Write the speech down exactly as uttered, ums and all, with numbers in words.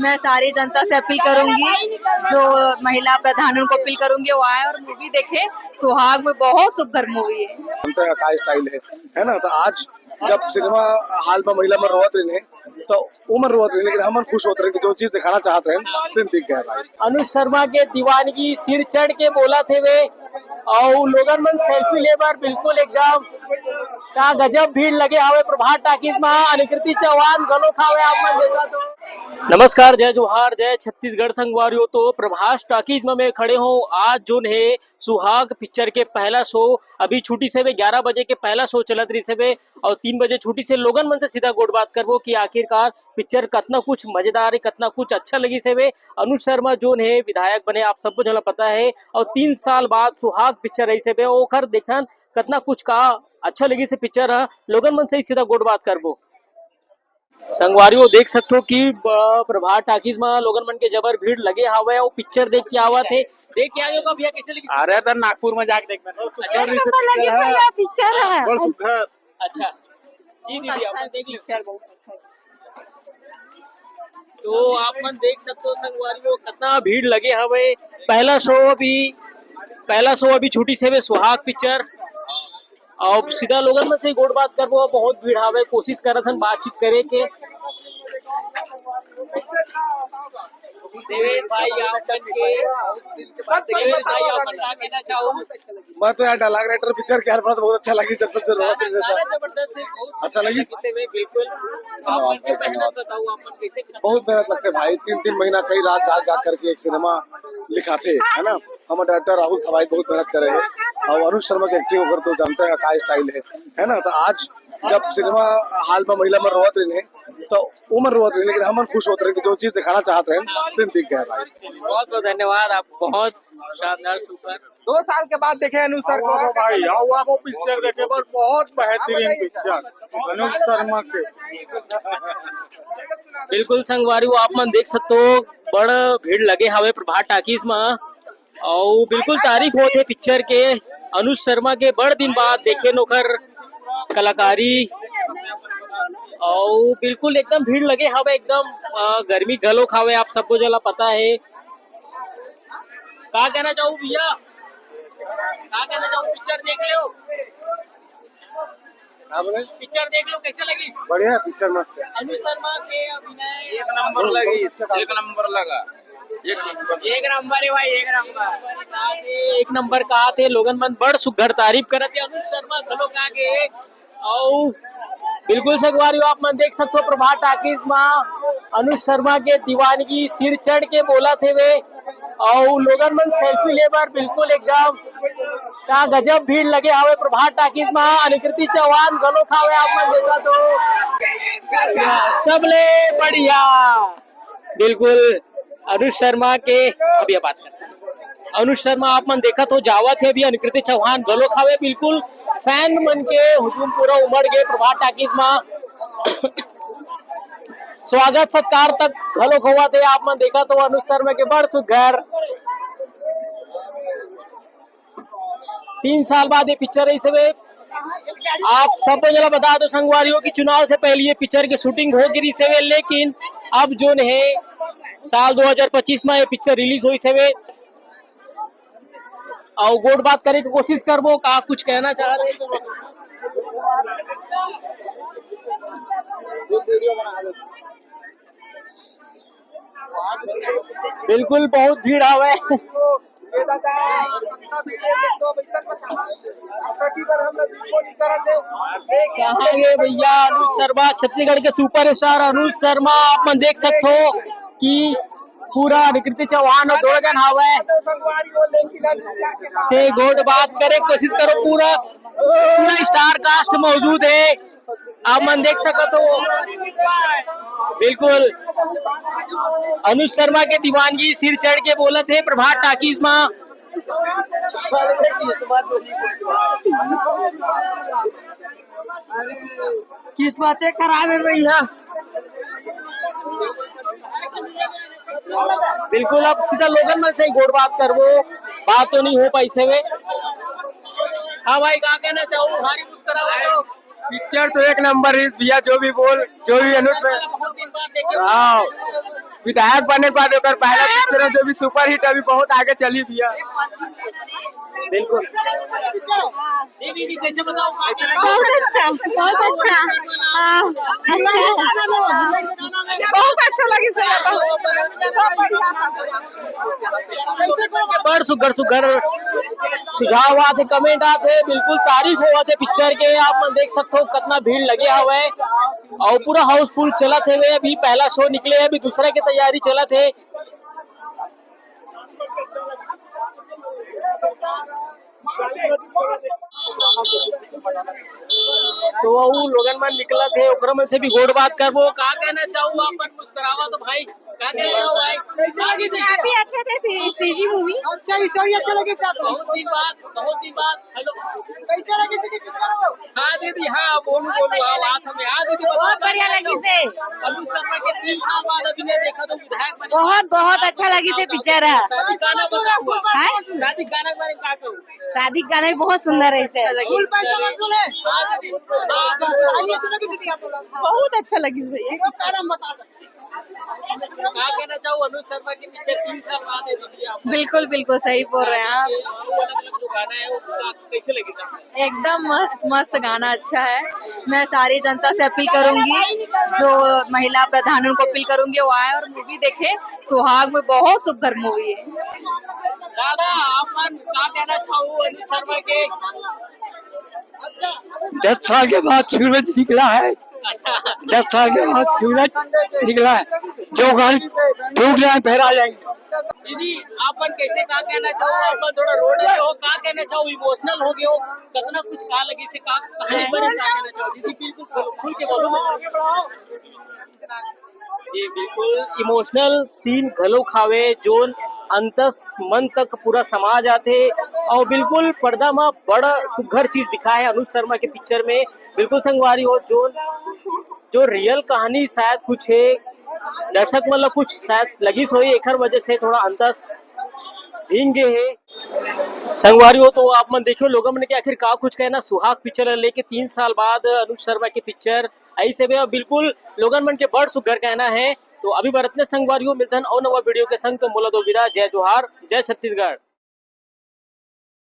मैं सारी जनता से अपील करूंगी, जो महिला प्रधान, उनको अपील करूंगी, वो आए और मूवी देखें। सुहाग में बहुत सुंदर मूवी है। जनता का स्टाइल है, है ना? तो आज जब सिनेमा हॉल में महिला मन रोवत रहिन हे, तो वो मन रोवत रहिन, लेकिन हमन खुश होत रहिन कि जो चीज दिखाना चाहत रहिन, तेन दिख गया भाई। अनुज शर्मा के दीवानगी सिर चढ़ के बोलत हेवे, अउ लोगन मन सेल्फी ले बर बिल्कुल एकदम का गजब भीड़ लगे हवे प्रभात टाकीज मा। अनुकृति चौहान घलो हावे, आप मन देखा तो। नमस्कार, जय जोहार, जय छत्तीसगढ़ संगवारियों। तो प्रभास टाकीज में मैं खड़े हूँ। आज जोन हे सुहाग पिक्चर के पहला शो अभी छुट्टी से हवे, ग्यारह बजे के पहला शो चलत रहिस हवे अउ तीन बजे छुट्टी से लोगन मन से सीधा गोठ बात करबो कि आखिरकार पिक्चर कतना कुछ मजेदार हे, कतना कुछ अच्छा लगिस हवे। अनुज शर्मा जोन हे विधायक बने, आप सबो झन ला पता हे, अउ तीन साल बाद सुहाग पिक्चर रहिस हवे, ओखर देखथन कतना कुछ का अच्छा लगिस हे पिक्चर ह। लोगन मन से ही सीधा गोठ बात करबो। संगवारी हो देख सकथो कि ब-, प्रभात टाकीज मा लोगन मन के जबर भीड़ लगे हावय, वो पिक्चर देख के आवत हे। देख के आगे का भैया, कैसे लगी? अरे, त नागपुर में जाके देखना। अच्छा, सुंदर लगी भैया, पिक्चर है। बड़ सुंदर। अच्छा, जी दीदी, आप देख लो। पिक्चर बहुत अच्छा है। तो आप मन देख सकथो संगवारी हो, कितना भीड़ लगे हवे। पहला शो अभी, पहला शो अभी छुट्टी से हवे सुहाग पिक्चर। अउ सीधा लोगन मन से गोठ बात करबो, बहुत भीड़ हावय, कोशिश करत हन बातचीत करे के। देवेश भाई, आप मन के, देवेश भाई, आप मन का कहना चाहो? मैं तो यार डायलॉग राइटर पिक्चर के हर बात बहुत अच्छा लगी, जब सबसे रोना गाना, गाना जबरदस्त है, बहुत अच्छा लगी। बिल्कुल। धन्यवाद आप मन भाई, के मेहनत धन्यवाद। बताओ, आप मन कैसे बहुत मेहनत लगथे भाई, तीन तीन महीना कई रात जाग जाग करके एक सिनेमा लिखाथे, है ना। हमर डायरेक्टर राहुल थवाई बहुत मेहनत करे हे, अउ अनुज शर्मा के एक्टिंग ओकर तो जानते हैं का स्टाइल है, है ना। तो आज जब सिनेमा हॉल में महिला मन रोवत रहिन हे, तो वो मन रोवत रहिन, लेकिन हमन खुश होत रहिन कि जो चीज दिखाना चाहत रहिन, तेन दिख गया भाई। बहुत बहुत धन्यवाद आप, बहुत शानदार, सुपर। दो साल के बाद देखे अनुज सर को। आओ भाई, आओ, आप वो पिक्चर देखे, पर बहुत बेहतरीन पिक्चर अनुज शर्मा के। बिल्कुल संगवारी हो, आप मन देख सकथो, बड़ भीड़ लगे हावय प्रभात टाकीज मा, अउ बिल्कुल तारीफ होत हे पिक्चर के। अनुज शर्मा के बड़ दिन बाद देखे न ओकर कलाकारी, अउ बिल्कुल एकदम भीड़ लगे हावय, एकदम, अ, गर्मी घलो हावय, आप सबो झन ला पता हे। का कहना चाहू भैया, का कहना चाहू, पिक्चर देख लो। हाँ, बोले। पिक्चर देख लो, कैसे लगी? बढ़िया, पिक्चर मस्त है। अनुज शर्मा के अभिनय एक नंबर लगी, एक नंबर लगा, एक नंबर। एक नंबर है भाई, एक नंबर। एक नंबर कहाथे, लोगन मन बड़ सुघर तारीफ करत हे अनुज शर्मा घलो का के। अउ बिल्कुल संगवारी हो, आप मन देख सकथो प्रभात टाकीज मा अनुज शर्मा के दीवानगी सिर चढ़ के बोलत हेवे, अउ लोगन मन सेल्फी ले बर बिल्कुल एकदम का गजब भीड़ लगे हावय प्रभात टाकीज मा। अनुकृति चौहान घलो हावे, आप मन देखा तो सबले बढ़िया। बिल्कुल अनुज शर्मा के, अभी बात करते हैं। अनुज शर्मा आप मन देखत हो जावत हे, अभी अनुकृति चौहान घलो हावे, बिल्कुल फैन मन के हुजूम पूरा उमड़ गए प्रभात टाकीज मा। स्वागत सत्कार तक घलो होवत हे, आप मन देखत हो अनुज शर्मा के बड़ सुघर। तीन साल बाद ये पिक्चर रहिस हवे। आप सबको जरा बता दो संगवारी हो कि चुनाव से पहले ये पिक्चर के शूटिंग हो गिरी हवे, लेकिन अब जोन हे साल दो हज़ार पच्चीस में ये पिक्चर रिलीज होइस हवे। अउ गोठ बात करे के कोशिश करबो, का कुछ कहना चाह रहे हो? बिल्कुल बहुत भीड़ हावय। कहाँ गए भैया अनुज शर्मा, छत्तीसगढ़ के सुपरस्टार अनुज शर्मा। आप मन देख सकथो कि पूरा अनुकृति चौहान अउ दो झन हावय से गोठ बात करे कोशिश करो। पूरा पूरा स्टार कास्ट मौजूद हे, आप मन देख सकत हो। बिल्कुल अनुज शर्मा के दीवानगी सिर चढ़ के बोलत हे प्रभात टाकीज मा। किस्मते खराब है भैया। बिल्कुल, अब सीधा लोगन मन से ही गोठ बात करबो, बात तो नहीं हो पाइस हवे। हाँ भाई, का कहना चाहू? भारी मुस्कुराहट हो। पिक्चर तो एक नंबर हे भैया, जो भी बोल, जो भी अनुज भाई। बहुत दिन बाद देखे। हाँ। विधायक बने के बाद ओकर पहला पिक्चर है, जो भी सुपरहिट, अभी बहुत आगे चली भैया। बिल्कुल। बहुत अच्छा, बहुत अच्छा। हाँ, अच्छा। बहुत अच्छा लगे, सब बढ़िया। बड़ सुग्घर सुग्घर सुझाव आत हे, कमेंट आत हे, बिल्कुल तारीफ होवत हे पिक्चर के। आप मन देख सकथो कतना भीड़ लगे हवय अउ पूरा हाउसफुल चलत हेवे। अभी पहला शो निकले हे, अभी दूसरा के तैयारी चलत हे। तो अउ लोगन मन निकलत हे, ओकरा मन से भी गोठ बात करबो। का कहना चाहू आप मन, मुस्कुरावा तो भाई, का कहना चाहू भाई? काफी अच्छे थे सी-, सीजी मूवी। अच्छा, ये सही अच्छा लगे थे आपको? बहुत दिन बाद, बहुत दिन बाद। हेलो। कैसे लगे थे पिक्चर? हाँ दीदी, हाँ, बोलू, बोलू, हाँ, बात हमें, हाँ दीदी, बहुत बढ़िया लगी से। अनुज शर्मा के तीन साल बाद अभिनय देखा तो विधायक बने। बहुत, बहुत अच्छा लगी से पिक्चर है। शादी गाना बना हुआ। हैं? शादी गाना के बारे में का कहू? शादी गाना भी बहुत सुंदर है इसे। अच्छा लगी। फुल पैसा वसूल है। हाँ दीदी। हाँ, हाँ, हाँ। बहुत अच्छा लगी भैया। एक कारण बता दो। का कहना चाहू, अनुज शर्मा की पिक्चर तीन साल बाद है दीदी आप? बिल्कुल, बिल्कुल सही बोल रहे हैं आप। वो अलग अलग जो गाना है, वो का-, कैसे लगे सर? एकदम मस्त, मस्त गाना अच्छा है। मैं सारी जनता से अपील करूंगी, जो महिला प्रधान, उनको अपील करूंगी, वो आए और मूवी देखें। सुहाग में बहुत सुंदर मूवी है। दादा, आप मन का कहना चाहू अनुज शर्मा के? दस साल के बाद सूरज निकला है। अच्छा। दस साल के बाद सूरज निकला है। जो घर डूब रहे हैं, फिर आ जाएंगे। दीदी, आप मन कैसे, का कहना चाहू? आप मन थोड़ा रो गए हो, का कहना चाहू? इमोशनल हो गए हो, कितना कुछ का लगी से, का कहानी बारे में का कहना चाहू? दीदी, बिल्कुल खोलो, खुल के बोलो। जी, बिल्कुल इमोशनल सीन घलोक हावे, जोन अंतस मन तक पूरा समा जाथे। और बिल्कुल पर्दा में बड़ा सुघर चीज दिखाए हे अनुज शर्मा के पिक्चर में। बिल्कुल संगवारी हो, जोन जो रियल कहानी शायद कुछ है, दर्शक मन ला कुछ शायद लगिस होही, एखर वजह से थोड़ा अंतस भींग गे हे। संगवारी हो, तो आप मन देखियो लोगन मन के आखिर का कुछ कहना सुहाग पिक्चर ला लेके। तीन साल बाद अनुज शर्मा के पिक्चर ऐसे भी, बिल्कुल लोगन मन के बड़ सुघर कहना है। तो अभी बरतने संगवारी हो, मिलथन अउ नवा वीडियो के संग। तो मोला दो विदा, जय जोहार, जय छत्तीसगढ़।